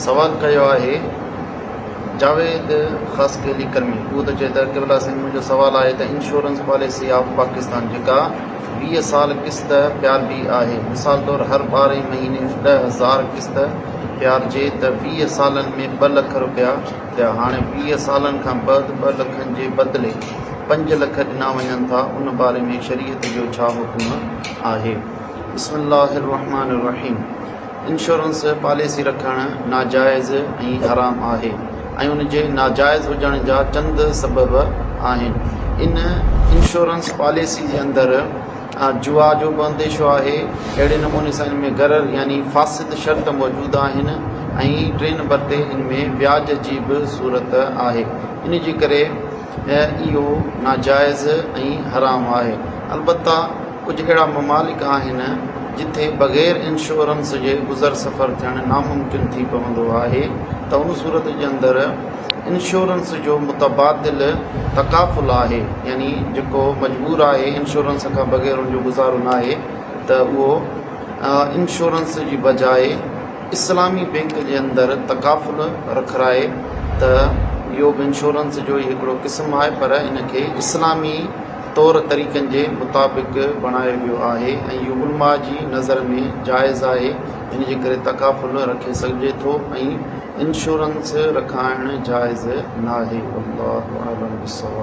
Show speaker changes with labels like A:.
A: سوال ڪيو آهي جاويد خاصخيلي ڪرمي اهو ٿو چئي ته قبلا سائين منهنجو سوال آهي ته انشورنس پاليسي آف پاڪستان جيڪا 20 سال قسط پياربي آهي مثال طور هر ٻارهين مهيني 10,000 قسط پيارجي ته 20 سالن ۾ ٻه لک روپيا ٿيا هاڻي 20 سالن کان بعد ٻه لکن جي بدلي پنج لک ڏنا وڃن ٿا ان باري ۾ شريعت جو ڇا حڪم آهي؟ بسم الله الرحمٰن الرحيم انشورنس پاليسي رکڻ ناجائز ۽ حرام آهي ۽ ان جي ناجائز هجڻ جا چند سبب آهن. ان انشورنس پاليسي جي اندر جوا جو به انديشو آهي، اهڙي نموني سان ان ۾ غرر يعني فاسد شرط موجود آهن ۽ ٽئين نمبر تي ان ۾ وياج جي به صورت آهي ان جي ڪري اهو ناجائز ۽ حرام آهي. البته ڪجهه اهڙا ممالڪ آهن جتي بغير انشورنس جي گذر سفر ٿيڻ ناممڪن ٿي پوندو آهي ته ان صورت جي اندر انشورنس جو متبادل تڪافل آهي يعني جيڪو مجبور آهي انشورنس کان بغير ان جو گذارو ناهي ته اهو انشورنس جي بجاء اسلامي بينڪ جي اندر تڪافل رکرائي ته اهو به انشورنس جو ئي هڪڙو قسم آهي پر ان کي اسلامي طور طريقن جي مطابق بڻايو ويو آهي ۽ اهو علماء جي نظر ۾ جائز آهي ان جي ڪري تڪافل رکي سگهجي ٿو ۽ انشورنس رکائڻ جائز ناهي والله اعلم بالصواب.